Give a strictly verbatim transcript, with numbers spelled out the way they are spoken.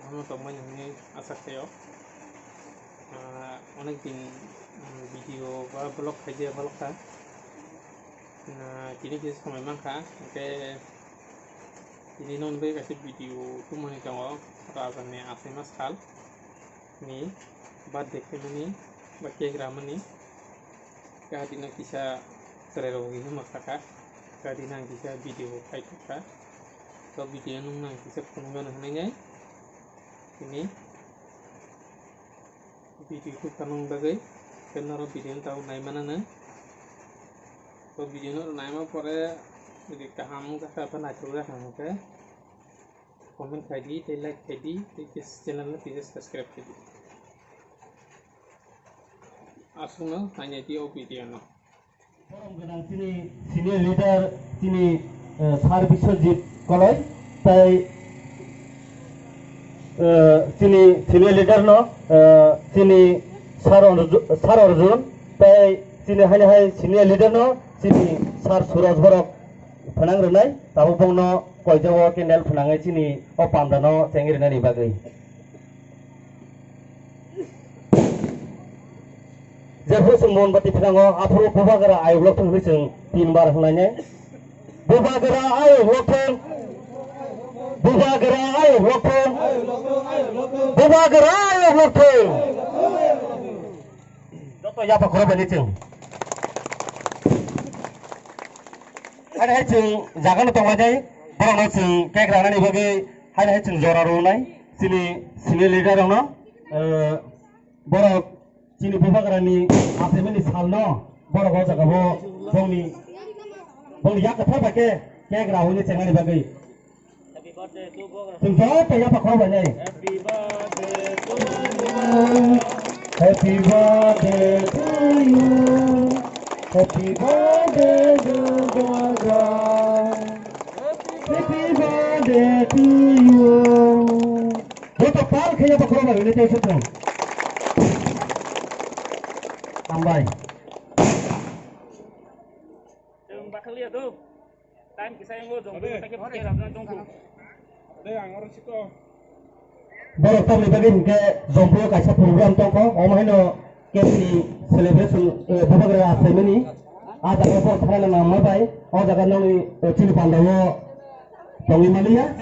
Ano tongmani hwnwi asa khlaio. Ah, onek din, mm, video ba vlog khaidi ya vlog kha. Na, tini kisa samai mankha, hwnkhe tini non bai kaisa video tubumani tongo, Raja ni achaima sal ni birthday khaimani ba cake ramani. Gari no kisa chwrai rok hinwi ma sakha, gari no ang kisa video khai tongkha. To video no nang kisa phunukgano hwnwi nai. Tini video tubukha nung bagwi, tei norok video no tabuk nai manana. To video no naima pore jodi kaham wngkha khe, naithok wngkha khe comment khaidi, tei like khaidi, tei kis-, channel no kisa subscribe khaidi. Aswkno nainai di o video no. Borom gwnang chini senior leader chini, eh, Sir Biswajit Koloi, tai, eh, chini senior leader no, eh, chini Sir Arju-, Sir Arjun, tai chini haini hai senior leader no chini Sir Suraj borok phnang rwnai, tabuk bongno koijago candle phnangwi chini o panda no chengwi rwnani bagwi. Jephuru chwng Mombati phnango, aphuru Bubagra ayuk lokthung hwnwi chwng tin bar hwnlainai. Bubagra ayuk lokthung. Bubagra ayuk lokthung. Bubagra ayuk lokthung. Joto yapha khoro bani chwng. Haini hai chwng jaga no tonglainai, borok no chwng cake ranani bagwi haini hai chwng jora rwnai, chini senior leader rok no, eh, borok chini Bubagra ni achaimani sal no borok o jaga o bongni, bongni yak kwthar bai khe cake rawui ni chengnani bagwi. Chwng joto yapha khoro bai nai. Happy birthday to you. Happy birthday to Bubagra. Happy birthday to you. Joto pal khe yapha khoro bai nai tei sotong. Hambai. Chwng bakhaliya do. Time kisa yango jong. Ade. Take pake rajna jong ku. Ade, ang oro chiko. Borok tamni bagwi hwnkhe Jompuio kaisa program tongkho, omo haino cake ni celebration, eh, Bubagra achaimani. A jaga borok thangna nangma bai, o jaga nokni, eh, chini pandao tongwi maliya.